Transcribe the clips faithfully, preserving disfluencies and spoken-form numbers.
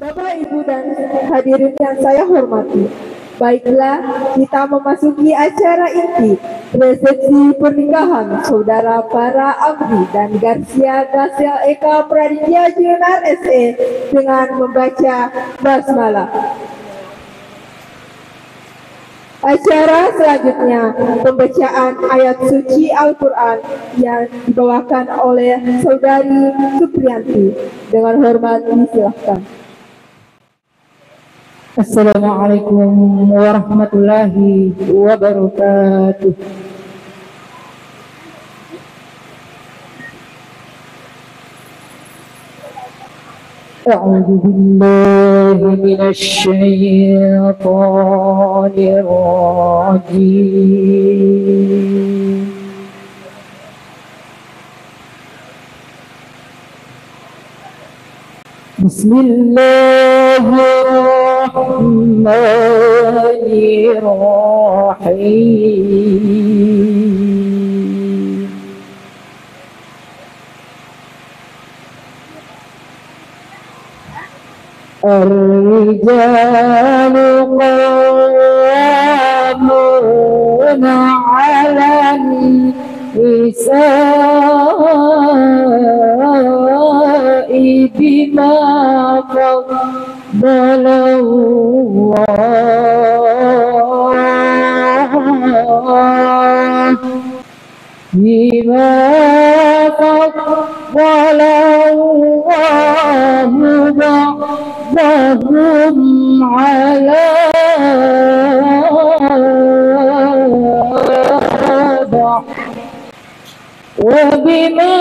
Bapak, Ibu, dan hadirin yang saya hormati, baiklah, kita memasuki acara inti, resepsi pernikahan Saudara Farah Amri dan Garcia Gasil Eka Praditya Junar S E, dengan membaca basmalah. Acara selanjutnya, pembacaan ayat suci Al-Quran yang dibawakan oleh Saudari Supriyanti. Dengan hormat, disilahkan. Assalamualaikum warahmatullahi wabarakatuh. أعوذ بالله من الشيطان الرجيم. بسم الله الرحمن الرحيم. الرجال قوامون على النساء بما فضل الله، بما فضل الله بعضهم على بعض، وبما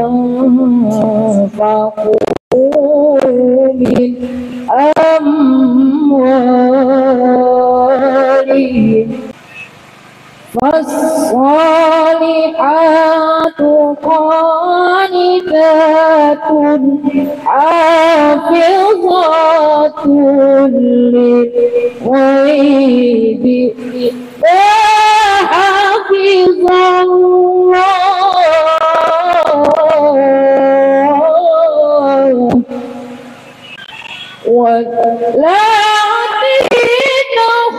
أنفقوا من أموالهم، فالصالحات قانتات حافظات للغيب بما حفظ الله، واللاتي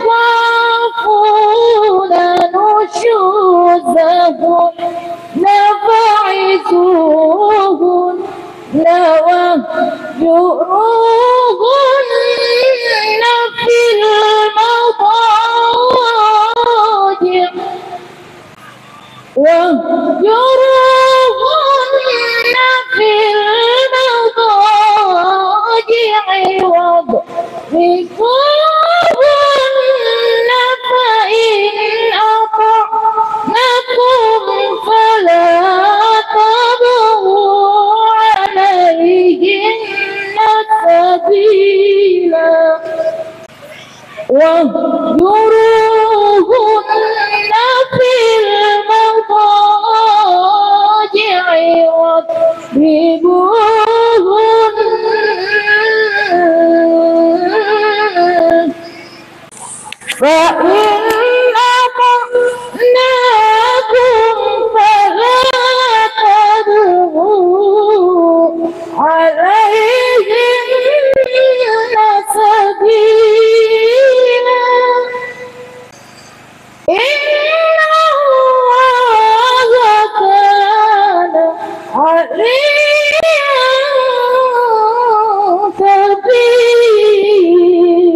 تخافون نشوزهن فعظوهن واهجروهن في المضاجع، واهجروهن في المضاجع واضربوهن، فإن أطعنكم فلا تبغوا عليهن سبيلا، واهجروهن في المضاجع واضربوهن، فإن أطعنكم فلا تبغوا عليهن سبيلا، إن الله كان عليا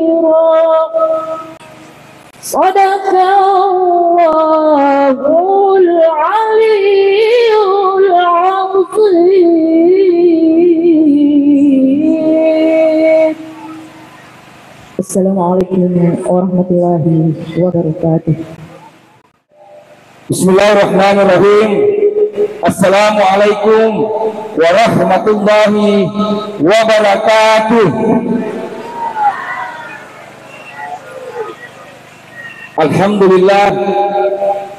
كبيرا. صدق الله العلي العظيم. السلام عليكم ورحمة الله وبركاته. بسم الله الرحمن الرحيم. السلام عليكم ورحمة الله وبركاته. الحمد لله.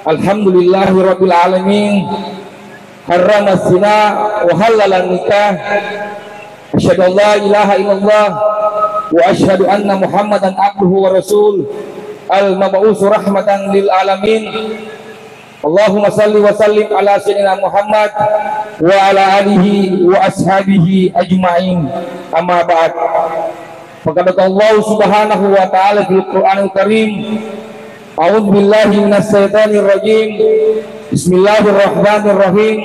الحمد لله رب العالمين. حرم الزنا وحلل النكاح. أشهد أن لا إله إلا الله وأشهد أن محمدا عبده ورسوله المبعوث رحمة للعالمين. Allahumma salli wa sallim ala sayyidina Muhammad wa ala alihi wa ashabihi ajma'in. Amma ba'd. Faqad qala Allah subhanahu wa ta'ala fil Qur'anil Karim, a'udzu billahi minasyaitonir rajim. Bismillahirrahmanirrahim.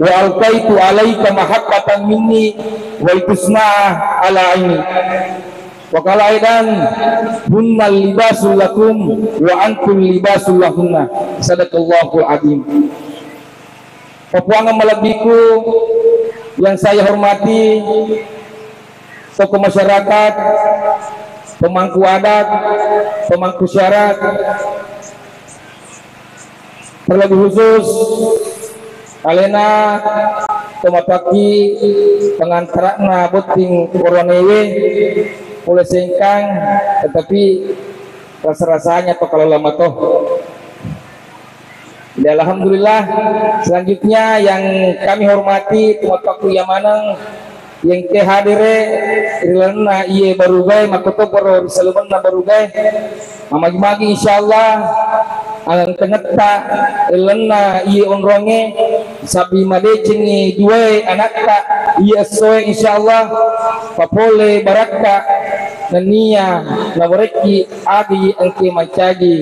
Wa alqaitu 'alaika mahabbatan minni wa litusna'a 'ala 'aini. Wa qala aidan, hunna libasul lakum wa antum libasul lahunna. Sadaqallahul adzim. Papuangeng malebbiku yang saya hormati, tokoh masyarakat, pemangku adat, pemangku syarat, terlebih khusus alena tomatoakki pengantara'na botting oroanewe pole Sengkang, tetapi rasa-rasanya to kalau lama toh. Ya, alhamdulillah. Selanjutnya yang kami hormati, tomatoakku iya maneng, yang ke hadire ri lalenna iye barugae, makkotoparo ri saliwenna barugae. Mamagi-magi insyaallah, angkangetta ri lalenna iye onronge, sabbi madecengi duae anakta iye essoe insyaallah, papole barakka nennia nawarekki agi engke mancaji.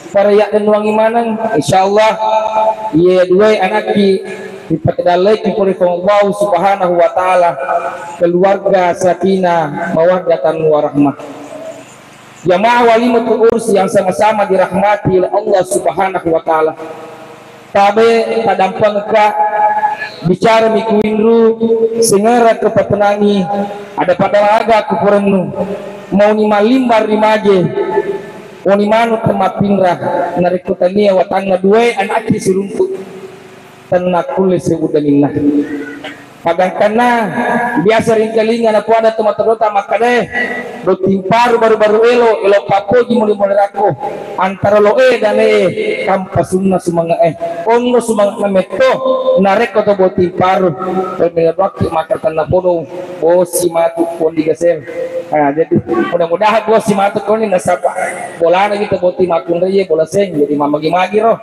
Para yaddennuangngi maneng, insyaallah, iye duae anakki ripatedalleki pole Puang Allah Subhanahu wa Ta'ala, keluarga sakinah mawaddatan warahmah. Jamaah walimatul urs yang sama-sama dirahmati oleh Allah Subhanahu wa Ta'ala. Tabe tadampengka, bicara mi kuinru, sengera kepatenangi, ada pada aga kupurennu, mauni mallimbar ri maje, oni manuk temmappinra, narekko tania watanna duae anakki siruntu, tenna kulle seudaninna. Pagangkanna biasa ringkalinga napoada to matodota makkadae, botting paru baru-baru elo, elo pappoji muli-muli rakko, antara lo e dan e, kampasunna sumange e, onno sumange na metto, narekko to botting paru, maka tanna podo, bosi matu kondi gasel. Nah, jadi mudah-mudahan bosi matu kondi nasaba bolana kita botting makunraie bola seng, jadi mamagi-magi ro.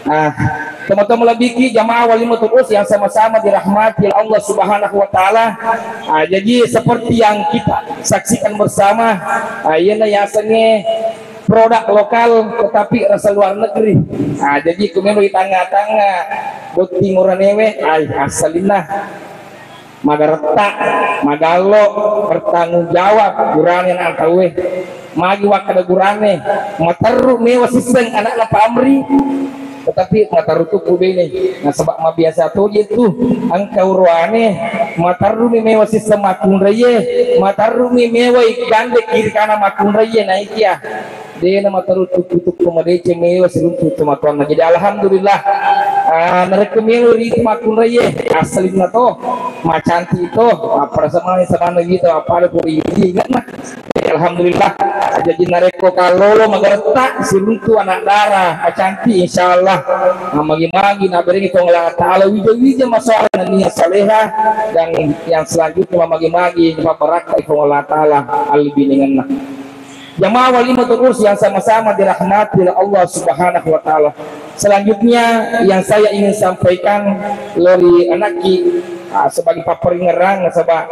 Ah, teman-teman lebih ki jamaah walimatul urs yang sama-sama dirahmati oleh Allah Subhanahu wa Ta'ala. Ah, jadi seperti yang kita saksikan bersama, ah, iyana yasengnge produk lokal tetapi rasa luar negeri. Ah, jadi kumeno di tengah-tengah botting oroanewe, ai asalinna. Magaretta, magallo, bertanggung jawab gurane anak tauwe. Magi wakkeda gurane, materru mewa sisseng anakna Pak Amri, tetapi materru tu ku bene. Nasaba mabiasa toje tu engka uroane, materru mi mewa sisseng makkunraie, materru mi mewa gande kiri kanan makkunraie naikia. Dena materru tukku-tukku madeceng mewa siruntu tomatoanna. Jadi alhamdulillah, ah, narekko mewa ritu makkunraie, asalinna to macanti to, appada samani samana gitu, appada puri ingatna. Alhamdulillah. Jadi narekko kallolo magaretta siruntu anak dara macanti, insyaallah. Nah, magi-magi naberengi Puang Allah Ta'ala wija-wija masalah niat saleha, dan yang selanjutnya magi-magi pabarakkai Puang Allah Ta'ala alibinengenna. Jamaah walimatul urs yang sama-sama dirahmati oleh Allah Subhanahu wa Ta'ala. Selanjutnya yang saya ingin sampaikan lori anakki, ah, sebagai papparingerang nasaba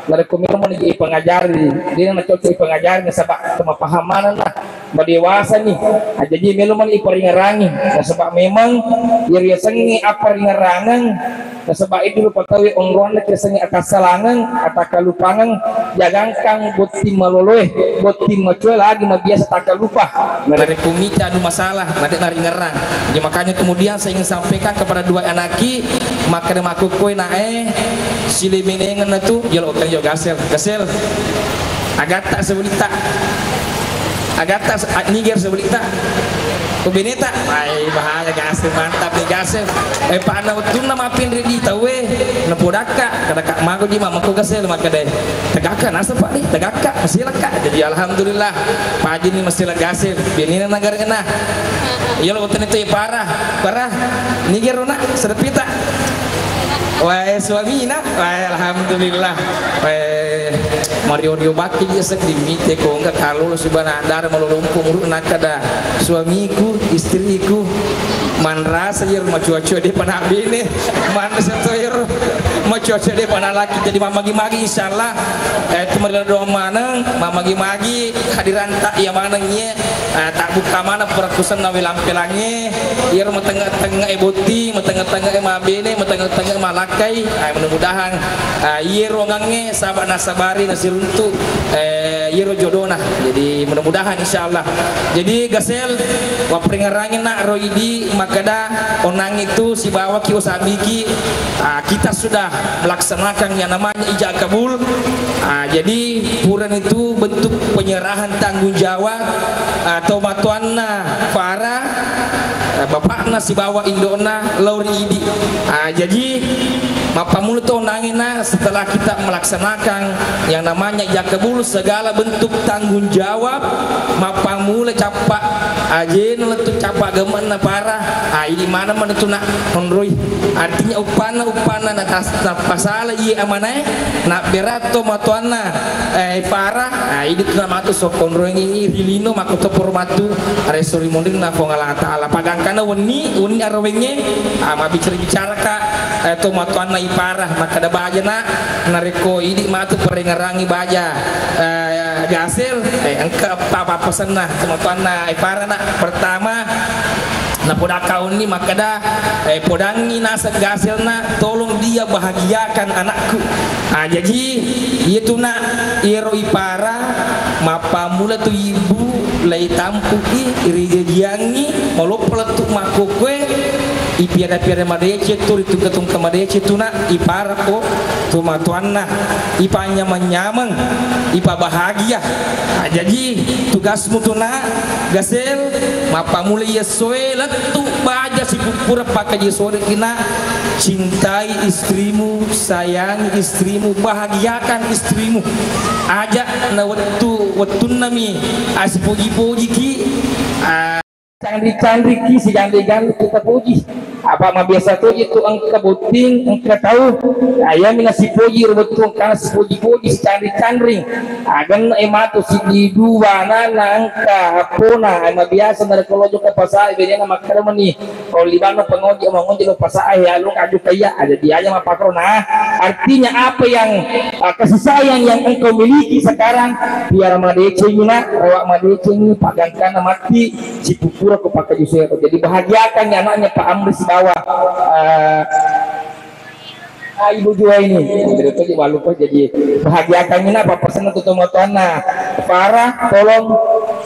narekko memang ipengajari, dia na cocok ipengajari nasaba kemapahaman lah, madewasa nih. Ah, jadi memang iparingerangi nasaba memang iriasengi apparingerangeng. Nasaba itu rupa tauwe onronna kisengnge atassalangeng, atakalupangeng, jagangkang botting maloloe, botting macoe lagi mabiasa takalupa. Narekko mita anu masalah, nade naringerang. Jadi makanya kemudian saya ingin sampaikan kepada dua anakki, makkeda makkukkoe nae, silemenengenna tu, jolo kan jo gasel, gasel. Agatta sebelita. Agatta se-, a-, niger sebelita. Ko beneta, wai bahaya gasel, mantap nih gasel. Eh, pa anna wettunna mappinri di tauwe, napodakka, kadaka mago di mama ko gasel makkedai. Tegakka naseng Pak nih, tegakka, masilakka. Jadi alhamdulillah, pajini masila gasel, benena nagarena. Iya lo wettunna tu parah, parah. Niger rona, sedepita. Wae suamina, wae alhamdulillah. Wae mario-rio bakki dia sedih mite ko enggak kalau lo subana dara malolongko muru nakada suamiku, istriku. Manrasa iyaro macuacu de' pana bene, manrasa to iyaro macuacu de' pana laki. Jadi mamagi-magi, insyaallah, eh, tu marila doang maneng, mamagi-magi hadiranta iya maneng iye, eh, tabbuka maneng perekkusenna welang-pelangnge, iyaro matengeng-tengeng e botting, matengeng-tengeng e mabene, matengeng-tengeng e malakkai. Eh, mudah-mudahan, eh, iye ruangangnge saba' nasabari nasiruntu, eh, iyaro jodona. Jadi mudah-mudahan, insyaallah. Jadi Gasel, wapparingerrangi na' ro idi makkeda onnang itu sibawaki usabbiki, ah, kita sudah melaksanakan yang namanya ijab kabul. Ah, jadi purani itu bentuk penyerahan tanggung jawab, ah, tomatoanna Farah, eh, bapakna sibawa indo'na lao ri idi. Ah, jadi mappammula to onnangina setelah kita melaksanakan yang namanya ijab kabul, segala bentuk tanggung jawab, mappammula cappa ajena lettu cappa gemenna Farah, ah, idi maneng maneng tu na' onroi. Artinya uppanna, uppanna na tas-, napasala iye amanae, nabbera tomatoanna, eh, Farah, ah, idi tu na' matu sokkonroengngi ri lino makko to poro matu reso ri munrinna Puang Allah Ta'ala. Pagangkana wenni, wenni arawengngé, ah, mabbicara-bicaraka, eh, tomatoanna i Farah, makkeda bajana, narekko idi matu parengerangngi baja, eh, Gasel, eh, engka eppa pappasenna tomatoanna i Farah na'. Pertama, napodakka wenni makkeda, eh, podangngi naseng Gasel na', tolong dia bahagiakan anakku. Ah, jaji, iyatu na', iyaro i Farah, mappammula tu ibu, laitampu'i, rijajiangngi, maloppo lettu makkokkoe, ipiara-piara madeceng tu, ritungka-tungka madeceng tu na', i Farah ko tomatoanna, ipanyameng-nyameng, ipabahagia. Ah, jaji, tugasmu tu na', Gasel, mappammula i essoe, lettu baja sipuppura pakkaji sodeki na', cintai istrimu, sayangi istrimu, bahagiakan istrimu. Aja' na wettu, wettunnami asipoji-pojiki, ah, canri-canriki, siganre-ganre kita poji. Apa' mabiasa toji tu engka botting, engka tau. Ayami nasipoji ro wettu engka sipoji-poji, sicanri-canring. Agenna e matu siddi dua anana engka appona, eh, mabiasa narekko lojo ke pasai benena makkeda meni, "Oh, libanna pengoji, mengoji lo pasai, ya lo kaju kaya." Jadi aja mappakro. Nah, artinya apa yang, ah, kasih sayang yang engkau miliki sekarang, biar madecengi na', rawa madecengi, pagangkana matti, sipuppura ko pakkaji sero. Jadi bahagiakan anaknya Pak Amri sibawa, eh, Ah, Ibu Juwaini, jadi toji malupa, jadi bahagiakan ina, pappasenna tu tomatoanna Farah, tolong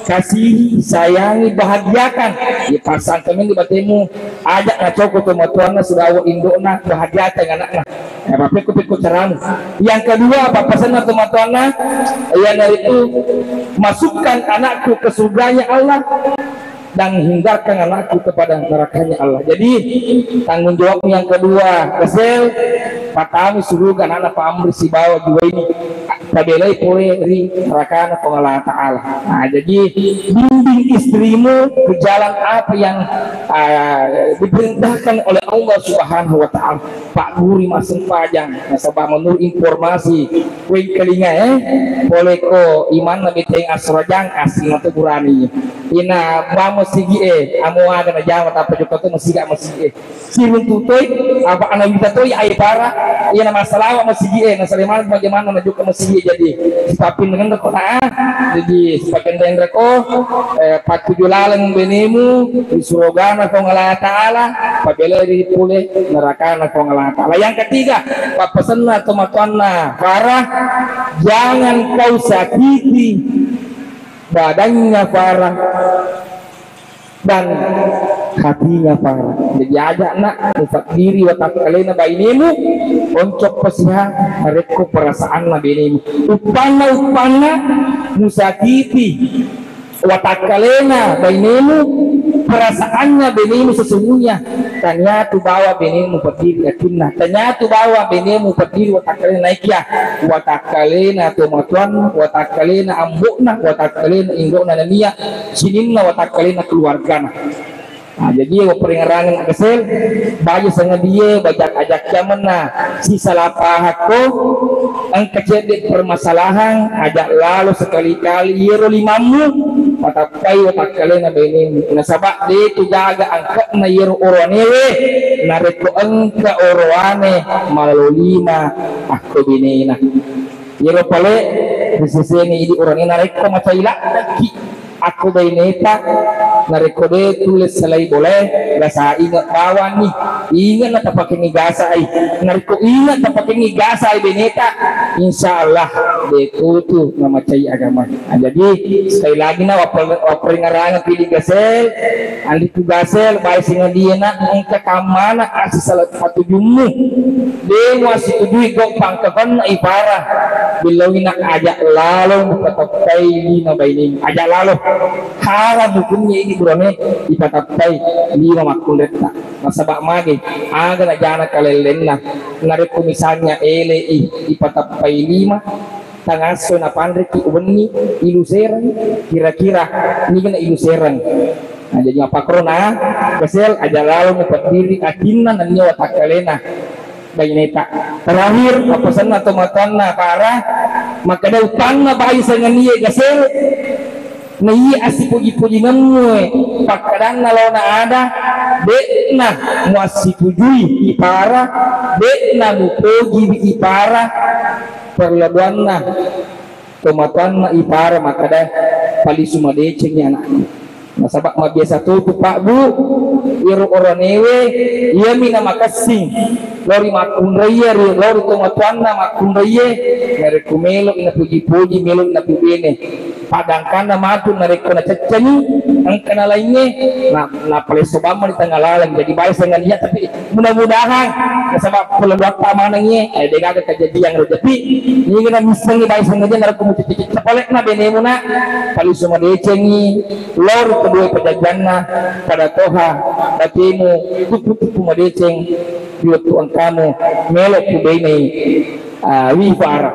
kasihi, sayangi, bahagiakan. Ya, pasang kami di batemu, ajak na coko tomatoanna, sudah awak indokna, bahagiakan anakna. Ya, papekko-pekko caramu. Yang kedua, pappasenna tomatoanna, iyanaritu masukkan anakku ke surganya Allah dan hindarkan anakku kepada nerakanya Allah. Jadi, tanggung jawabmu yang kedua, Kesel, patami suruga anak-anak Pak Amri sibawa Juwaini, tabelai pole ri nerakana Puang Allah Ta'ala. Nah, jadi, bimbing istrimu ke jalan apa yang, ah, diperintahkan oleh Allah Subhanahu wa Ta'ala. Pak Guru massempajang, nasaba menurut informasi, wengkalinga, eh, pole ko imanna beteng asrajang, asing matu burani. Ina ba masigi e, amo aga najama, tappa jokka to masigi, masigi e. Siruntu toi, apa ana wita toi, ai para, ina massalawa masigi e, nasaleman pajamanna najokka masigi e. Jadi, sipapping dengan ko na, jadi, sipagendeng ko, eh, pattuju laleng benemu, di surgana Puang Allah Ta'ala, pabelai pole nerakana Puang Allah Ta'ala. Yang ketiga, pappasenna tomatoanna Farah, jangan kau sakiti badannya Farah dan hatinya Farah. Jadi aja nak, mufaddiri watakkalena bainemu, oncok pasiha, narekko perasaanna benemu. Uppanna, uppanna, musakiti watakkalena bainemu, perasaannya benemu sesungguhnya. Taniatu bawa benemu pediri atinna. Taniatu bawa benemu pediri watakkalena naikia. Watakkalena tomatoanna, watakkalena ambo'na, watakkalena indo'na nania sininna watakkalena keluargana. Nah, jadi, wapparingerrangeng Kesel, baja sangadie, baja ajak jamenna, sisala pahakko, engka cedde permasalahan, ajak lalo sekali-kali, iyero limammu, Matappai watakkalena bainemu, nasaba de tu gaga angke'na iyaro oroanewe, narekko engka oroane malalo lima akko benena. Iyaro pale riseseni idi oroane, narekko macai laddekki akko baineta, narekko de tu lessalai bolae, rasa inge bawanni, inge na tapakengi gasai. Narekko inge tapakengi gasai beneta, insya Allah de tutu namacai agama. Nah, jadi sekali lagi na wapper-, wapperengarangeng pidi Gasel, andiku Gasel, bae singadie na engka kammana asisala patujummu. De muassitujui gau pangkakanna ipara, billauina aja lalo mupatappai lima bainemu. Aja lalo. Haram hukumnya ini burane ipatappai lima makkunretta. Nasaba mage, aga najana kalellenna. Narekko misalnya elei ipatappai lima, tangasso napanreki wenni ilusereng, kira-kira nigana ilusereng. Nah, jadi mappakrona Gasel aja lalo mupeddiri atinna nennia watakkalena baineta. Terakhir, appasenna tomatoanna para, makkeda utanna bai sengenie Gasel, naiye assipuji-puji nemmue pakkadanna laona ada, de'na muassitujui ipara, de'na mupojiwi ipara, perlabuanna tomatoanna ipara makkeda palisu madecengi anakku. Nasaba mabiasa totu Pak Bu, iyaro oroanewe, iyami namakessing lao ri makkunraie, ri lao ri tomatoanna makkunraie, narekko melo napuji-puji, melo napubene. Padangkanna matu narekko naceccani engka nalaingnge, na-, napalesso bammani tengah laleng. Jadi bae sengania, tapi mudah-mudahan nasaba pelaluatta manengngi, eh, degaga kejadian rezeki. Ini kena missengi bae sengania narekko mucicicit cepalekna benemuna, palisu madecengi, lao ri kedua pejajanna, pada toha batemu tupu-tupu madeceng ri wettu engkamu melo pubenei, ah, wifara.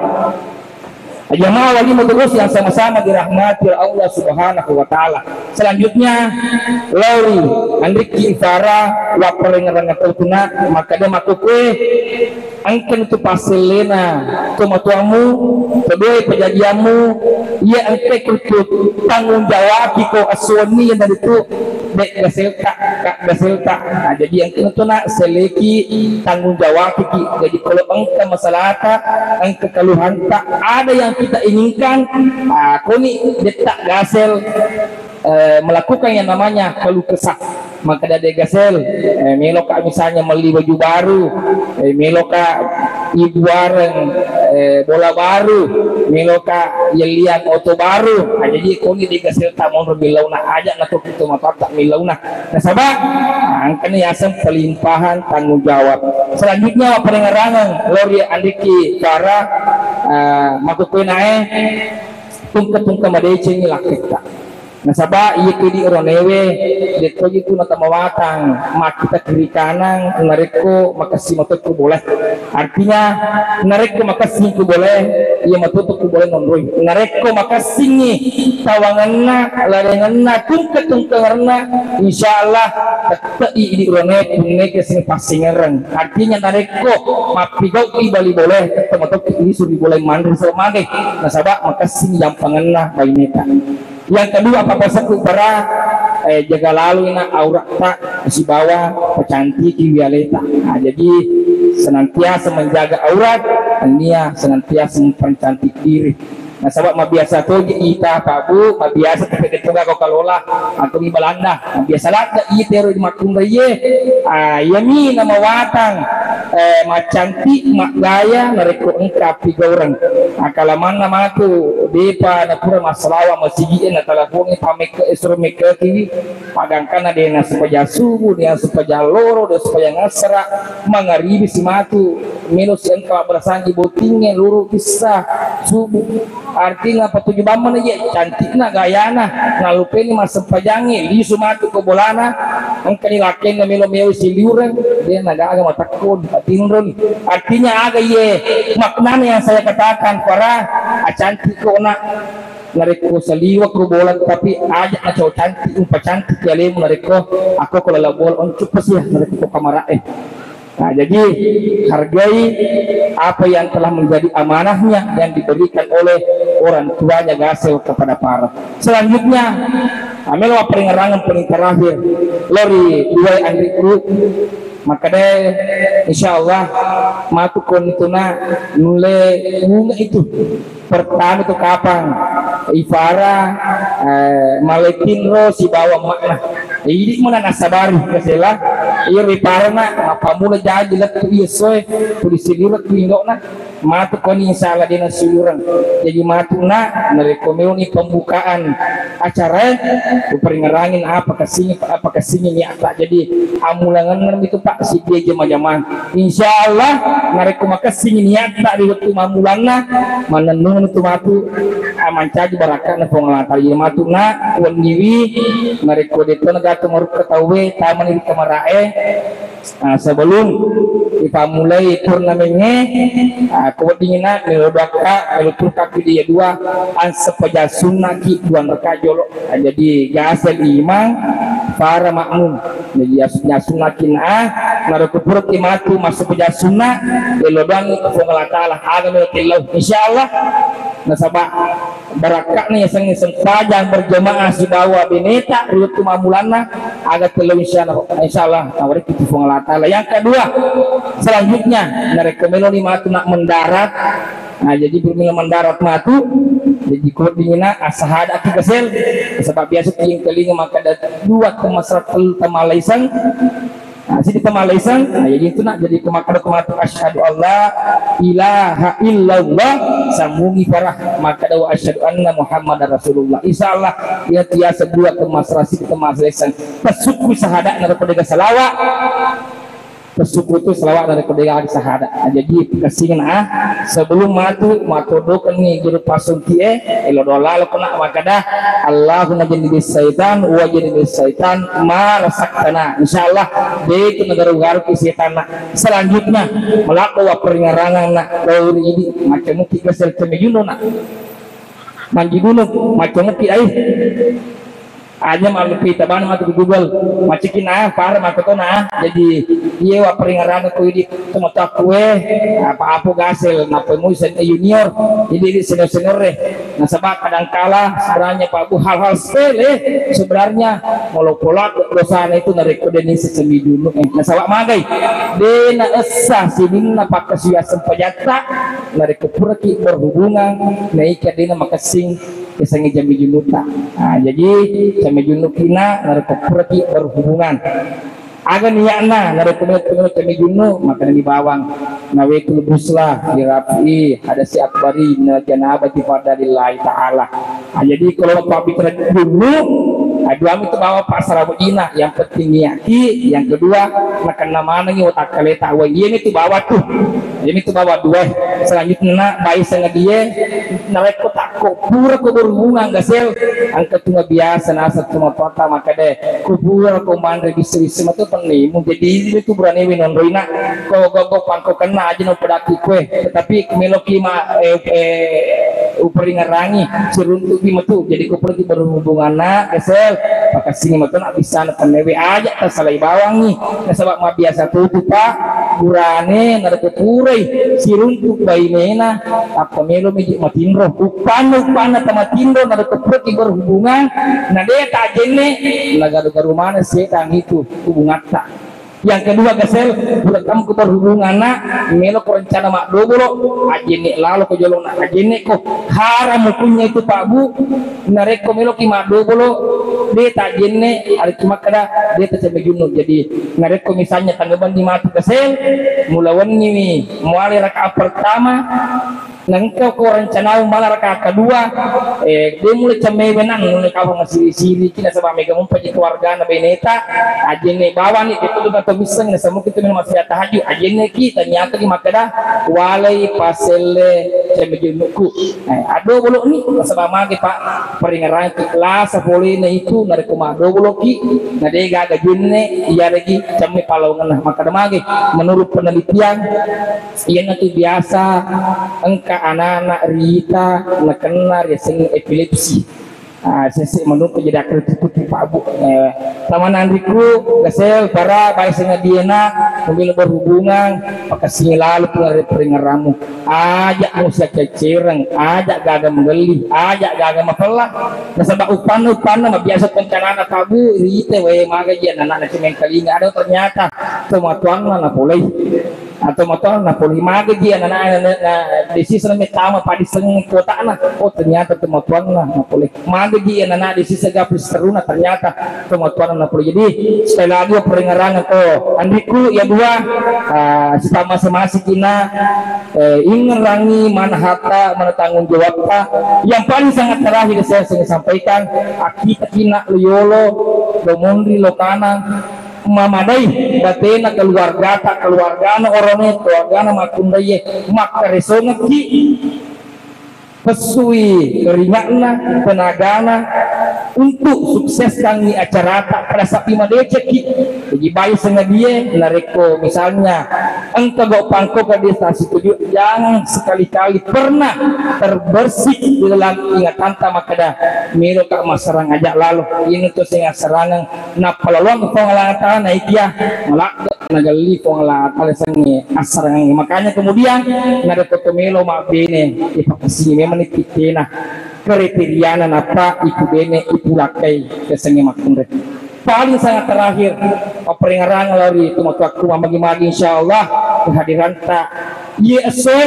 Jamaah walimah terus yang sama-sama dirahmati oleh Allah Subhanahu wa Ta'ala. Selanjutnya, lao ri anrikki ifara wapparengerang tau tuna, makkeda makkukue, engkani tu passellena tomatoammu, kedua pejajiammu, iya engka tu tanggung jawabki ko esso wenni, iyanaritu de' gaselta, ka' gaselta. Nah, jadi engka tu na selleki tanggung jawabki. Jadi kalau engka masalahta, engka keluhanta, ada yang kita inginkan, ah, koni detta gasel, eh, melakukan yang namanya keluh kesah. Makkeda de' gasel, eh, meloka misalnya melli baju baru, eh, meloka ibuareng, eh, bola baru, meloka yelliang oto baru. Ah, jadi koni de' gaselta monro millauna, aja' natoki tomatoatta millauna. Nasaba, ah, engkani yaseng pelimpahan tanggung jawab. Selanjutnya, wapparengerangeng lao ri anrikki fara, ah, makkukue nae, tungke-tungke madecengi lakketta. Nasaba iya kedi oroanewe, de' toji tu natamawatang makkita kiri kanang narekko makessing mato ko bolae. Artinya, narekko makessing ko bolae, iya mato ko bolae nonroi. Narekko makessingngi tawangenna, lalengenna, tungke-tungkengenna, insya Allah tette'i idi oroanewe punne kessing passingereng. Artinya, narekko mappigau'i bali bolae, tette' mato lisu ri bolae manre so mage. Nasaba makessing jampangenna baineta. Yang kedua, pappasekku para, eh, jaga laloi na auratta sibawa pacantiki wialeta. Nah, jadi senantiasa menjaga aurat, nia senantiasa mempercantik diri. Nasaba mabiasa toji ita, Pak Bu, mabiasa tapi ketua ko kalola atau di Belanda. Mabiasa ladde ita ero di makkunraie, ah, iyami namawatang, eh, macantik, maggaya, narekko engka pigaureng. Akalamanna matu, depa napura massalawa masigi'e, natelepongi pamekke, esro mekkekiwi, padangkanna de' nasumpaja subuh, de' nasumpaja loro, de' nasumpaja ngassara, mangaribi si matu, melo si engka mabbarasangi bottingnge, loro kissa subuh. Artinya patuju bammana je, cantikna gayana, nalupeni massempajangnge, lisu matu ko bolana, engkani lakkenna melo-melo siliureng, de' nagaga matakko, atinroni. Artinya aga iye maknana yang saya katakan, para acantik ko na, narekko saliweng ko bola, tapi aja' na cowok cantik, umpacantik alemu, narekko akko ko laleng bola, onco pasi ya, narekko ko kamara e. Nah, jadi hargai apa yang telah menjadi amanahnya yang diberikan oleh orang tuanya Gasel kepada Farah. Selanjutnya, amelo apparingerangeng paling terakhir, lori dua anriku, makadae, insyaallah, matu koni tuna nulle bunga itu. Pertama tu kapang i Farah, eh, maletinro sibawa makna. Idi mana nasabari kasela. Iyo ri Farah na mappamula jaji lettu iya soe, tuli silureng tu indokna. Matu koni insyaallah dena silureng. Jadi matu na narekko meoni pembukaan acara tu peringerangin apa kesini apa kesini niatta. Jadi amulangenna itu Pak sidie jama-jamang. Insyaallah, narekko makessing niatta ri wettu mammulanna, mannennungeng tu matu, ah, mancaji barakka'na Puang Allah Taala. Jadi matu na wenniwi, narekko de'to nagato marukka tauwe, tamani ri kamarae, ah, sebelum ipammulai turnamengnge, ah, ko weddingngi na melo doakka, melo turkakki dia dua, anseppaja sunnaki dua rakaat jolo. Ah, jadi Gasel imang, Farah makmum. Jadi yas-, yasunnaki na, narekko puraki matu masseppaja sunna, elo doangngi ko Puang Allah Taala, aga melo tellau. Insyaallah, nasaba barakka'na yasengnge sempajang berjamaah sibawa beneta ri wettu mammulanna, aga tellau insyaallah, insyaallah nawarekki tu Puang Allah Taala. Yang kedua, selanjutnya, narekko meloni matu na mendarat, Nah, jadi bermula mendarat matu, jadi ko weddingngi na, ah, sahada ki Gasel, sebab biasa tiing-tiinga makkada dua temmasra tellu temalaiseng. Nah, sidi temalaiseng, nah, jadi itu na, jadi ko makkada ko matu asyhadu alla ilaha illallah, sammungi Farah makkada wa asyhadu anna Muhammadar Rasulullah. Insyaallah, iya tiasa dua temmasra sidi temalaiseng. Pesukku sahada narekko dega salawa. Pesukku tu selawat narekko dega sahada. Jadi kessinna, ah, sebelum matu, matu dokenni juru pasungki e, elo doa lalo kena makkada, Allahumma jannibis syaitan wa jannibis syaitan ma razaqtana. Insyaallah, de itu negaru-garu ki setan na. Selanjutnya, melakko wa peringarangan na, lori idi, macam muki Gasel cemejunno na. Manji gunung, macam muki ai. Aja malupi tabana matu ke Google, maciki na, Farah matu to na. Jadi, iye wa peringaranna ko idi, teman aku eh, apa-apa Gasel, napa mu sen-, junior, jadi di senior-senior eh. Nasaba kadangkala sebenarnya Pak Bu hal-hal sepele sebenarnya molo pola dosana itu narekko deni sesemi dulu eh. Nasaba magai, dena essa sininna pakkasiwiang sempajatta, narekko puraki berhubungan, naika dena makessing yasengnge cemme junutta. Nah, jadi cemme junnu kina narekko puraki berhubungan. Aga niatna narekko meloki cemme junnu, makkedani bawang, nawaitul ghusla li raf'i hadasi akbari minal janabati fardalillahi ta'ala. Nah, jadi kalau pabbicarae junnu, nah, duami tu bawang pasara wajina, yang penting niatki, yang kedua nakenna manengi watakkaleta wai. Iyani tu bawang tu. Jadi tu bawang dua. Selanjutnya na bai sangadie narekko takko pura ko berhubungan Gasel, engka tu biasa naseng tu mapata makkada ko pura ko manre bisa-bisa matu pennimu. Jadi itu burane we nonroina ko gogo pangko kena aja no pedaki kue. Tetapi meloki ma, eh, eh, uperingarangi siruntuki matu. Jadi ko pura ki berhubungan na Gasel, pakasini matu na bisa na pennewe aja tasalai bawangi. Nasaba mabiasa tutu, Pak, burane narekko purai siruntu bainena, tappa melo miji matinro. Uppanna, uppanna tamatinro narekko puraki berhubungan, na de tajenne, nagaru-garu maneng setang itu hubungatta. Yang kedua, Gasel, pura kamu ko berhubungan na, melo ko rencana maddobolo, ajenne lalo ko jolo na, ajenne ko. Haram hukumnya itu, Pak Bu. Narekko meloki maddobolo, de tajenne, arekki makkada, de tacemme junnu. Jadi, narekko misalnya tangebanni matu Gasel, mula wenniwi muale rakaat pertama, na engka ko rencana mala rakaat kedua, eh, de mula cemme wenang, mula kapa masiri-siri, kina saba mega mumpaji keluargana beneta, ajenne bawani, de tu misseng, na samuki tu melo masya tahajud, ajenne ki, taniakangi makkada, walai paselle cemme junnuku. Eh, addobolo'ni, nasaba magi, Pak, peringaranki lasa polena itu narekko maddoboloki, na de gaga jenne, iyaregi cemme palawangenna. Makkada magi, menurut penelitian, iyanatu biasa engka anak-anak rita nakenna riaseng epilepsi. Ah, sese menurut jadi akhir tutup Pak Bu. Eh, sama nanriku, kesel, para, baik sengaja dia nak, membela berhubungan, pakasih lalu pengaruh peringaramu. Aja musia cecereng, aja gaga menggelli, aja gaga mapella. Nasaba upanna, upanna, mabiasa pencanana Pak Bu, rite wae magaji anak-anak cemeng kalinga. Ada ternyata tomatoanna napolei. Atau matoanna pole magaji anak-anak na, na, na, desisna metama padiseng kotana. Oh, ternyata tomatoanna napole magaji anak-anak desisa gapu seteruna, ternyata tomatoanna napole. Jadi sekali lagi peringarangan, oh, andiku ya dua, ah, sipamase-mase kina, eh, ingerangi mana hata, mana tanggung jawabta. Yang paling sangat terakhir saya ingin sampaikan, akita kina lo yolo, lo monri, lo kanang, mamadai batena keluargata, keluargana orone, keluargana makkunraie, makkaresongekki, pessui keringatna, tenagana untuk sukseskangngi acarata pada sapi madecekki. Jadi baik sengadie, narekko misalnya engka gau pangko ke desa setuju, jangan sekali-kali pernah terbersih di dalam ingatanta makkeda, melo ka massarang aja lalo, ini tuh sing assarangan. Nappalaloang Puang Allah Ta'ala, naikia maladde nagelli Puang Allah Ta'ala sengnge assarangangnge. Makanya kemudian narekko to melo mabbene, ipakessing memang ni pittena, kriteriana nappa ipubene, ipulakkai yasengnge makkunrai. Paling sangat terakhir, papparingarang lari tomatoakku, mamagi-magi insyaallah kehadiranta. Iye essoe,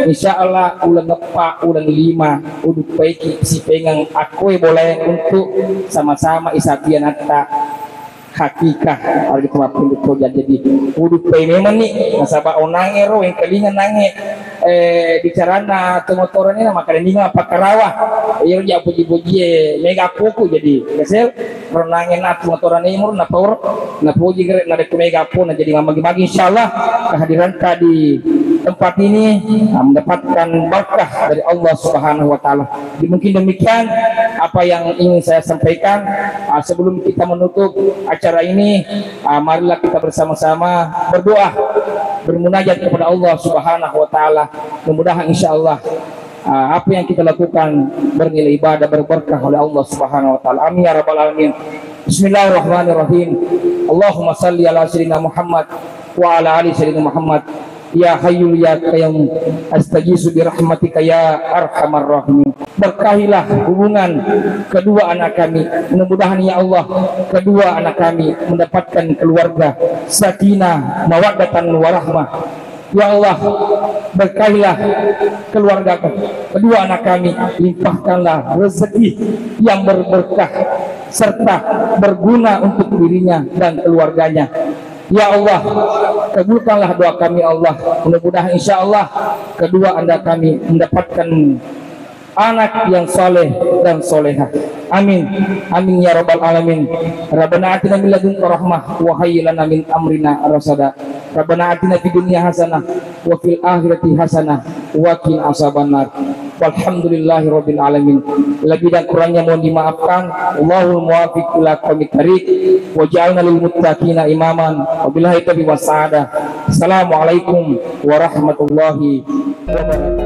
insyaallah uleng eppa, uleng lima, uduppaiki sipengeng akkoe bolae untuk sama-sama isapianatta. Hakikah, arga tu mappindu to jadi uduppai memang ni, nasaba onange ro wengkalinga nange, eh, bicarana tomatorange na makkalinga pakkarawa. Iyaro ja puji-pujie mega appoku jadi kesel. Ronangenna atu matorane mur napaur, napuji gere narekko mega appona. Jadi mamagi-magi insyaallah kehadiranta di tempat ini, ah, mendapatkan berkah dari Allah Subhanahu wa Ta'ala. Jadi mungkin demikian apa yang ingin saya sampaikan. Ah, sebelum kita menutup acara ini, ah, marilah kita bersama-sama berdoa, bermunajat kepada Allah Subhanahu wa Ta'ala. Mudah-mudahan insyaallah, ah, apa yang kita lakukan bernilai ibadah, berberkah oleh Allah Subhanahu wa Ta'ala. Amin ya rabbal alamin. Bismillahirrahmanirrahim. Allahumma salli ala sayyidina Muhammad wa ala ali sayyidina Muhammad. Ya Hayyul ya Qayyum, astaghiitsu bi rahmatika ya arhamar rahimin. Berkahilah hubungan kedua anak kami. Mudah-mudahan ya Allah, kedua anak kami mendapatkan keluarga sakinah, mawaddatan warahmah. Ya Allah, berkahilah keluarga kedua anak kami, limpahkanlah rezeki yang berberkah serta berguna untuk dirinya dan keluarganya. Ya Allah, kabulkanlah doa kami, ya Allah. Mudah-mudahan insyaallah kedua anak kami mendapatkan anak yang saleh dan salehah. Amin. Amin ya rabbal alamin. Rabbana atina min ladunka rahmah wa hayyi lana min amrina rasada. Rabbana atina fid dunya hasanah wa fil akhirati hasanah wa qina azabannar. Walhamdulillahi rabbil alamin. Lebih dan kurangnya mohon dimaafkan. Allahul muwaffiq ila aqwamit thariq waj'alna lil muttaqina imaman. Wabillahi taufiq was sa'adah. Assalamualaikum warahmatullahi wabarakatuh.